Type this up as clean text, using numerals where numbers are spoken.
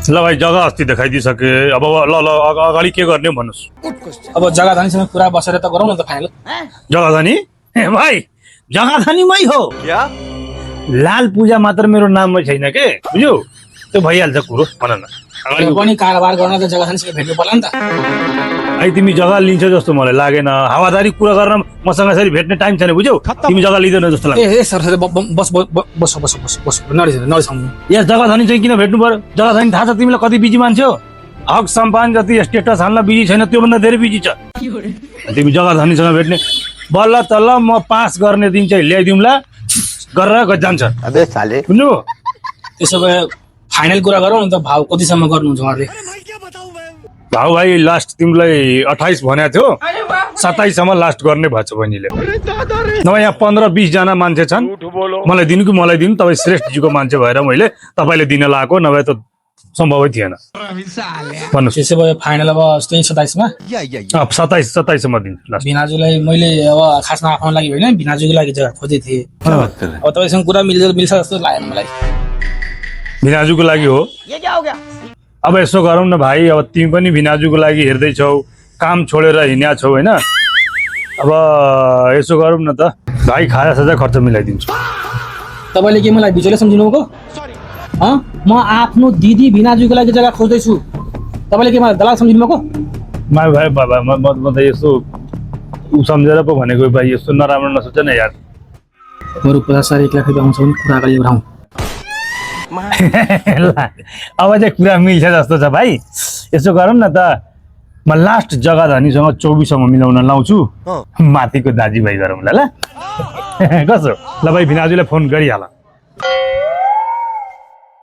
ल भाइ जग्गा अस्ति देखाइदिइसके अब ल ल अगाडि के गर्ने भन्नुहोस्। अब जग्गा धनीसँग कुरा बसेर त गरौँ न त फाइनल। जग्गा धनी ए भाइ जग्गा धनीमै हो क्या लाल पूजा मात्र मेरो नाममा छैन के बुझ्यौ त्यो भइहाल्छ कुरो भन न अगाडि पनि कारोबार गर्न त जग्गा धनीसँग भेट्नु पर्ला नि त। भाइ तिमी जग्गा लिन्छौ जस्तो मलाई लागेन हावादारी कुरा गर्न मसँग यसरी भेट्ने टाइम छैन बुझ्यौ तिमी जग्गा लिँदैन जस्तो लाग्छ। ए सर सर बस बस बस बस बस नरिसाउनु। यस जग्गा धनी चाहिँ किन भेट्नु पर्यो जग्गा धनी थाहा छ तिमीलाई कति बिजी मान्छे हो हक सम्पान जति स्टेटस हाल्न बिजी छैन त्योभन्दा धेरै बिजी छ तिमी जग्गा धनीसँग भेट्ने बल्ल तल्ल म पास गर्ने दिन चाहिँ ल्याइदिउँला गरेर जान्छ अबे साले बुझ्नु त्यसो भए फाइनल कुरा गरौँ न त भाउ कतिसम्म गर्नुहुन्छ उहाँले? भाउ भाइ लास्ट तिमीलाई 28 भनेको थियो 27 सम्म लास्ट गर्ने भएको छ बहिनीले नभए यहाँ 15-20 जना मान्छे छन् मलाई दिनु कि मलाई दिनु तपाईँ श्रेष्ठजीको मान्छे भएर मैले तपाईँले दिन लगाएको नभए त सम्भवै थिएन भन्नुहोस्। त्यसो भए फाइनल अब 27 मा 27 सम्म दिन्छु लास्ट भिनाजुलाई मैले अब खासमा आफ्नो लागि होइन भिनाजुको लागि जग्गा खोजेको थिएँ। अब तपाईँसँग कुरा मिल्छ जस्तो लाग्यो मलाई। भिनाजुको लागि हो अब यसो गरौँ न भाइ अब तिमी पनि भिनाजुको लागि हेर्दैछौ काम छोडेर हिँड्या छौ होइन अब यसो गरौँ न त भाइ खाजा साजा खर्च मिलाइदिन्छु। तपाईँले के मलाई बिचोले सम्झिनुभएको? म आफ्नो दिदी भिनाजुको लागि जग्गा खोज्दैछु तपाईँले के मलाई दलाल सम्झिनुभएको? भाइ बाबा म त यसो ऊ सम्झेर पो भनेको भाइ यस्तो नराम्रो नसोच न यार बरु 50,000 1 लाख रुपियाँ आउँछ भने कुरा अगाडि बढाउँ। अब चाहिँ कुरा मिल्छ जस्तो छ भाइ यसो गरौँ न त म लास्ट जग्गा धनीसँग 24 सम्म मिलाउन लाउँछु माथिको दाजुभाइ गरौँ ल कसो ल भाइ भिनाजुलाई फोन गरिहाल।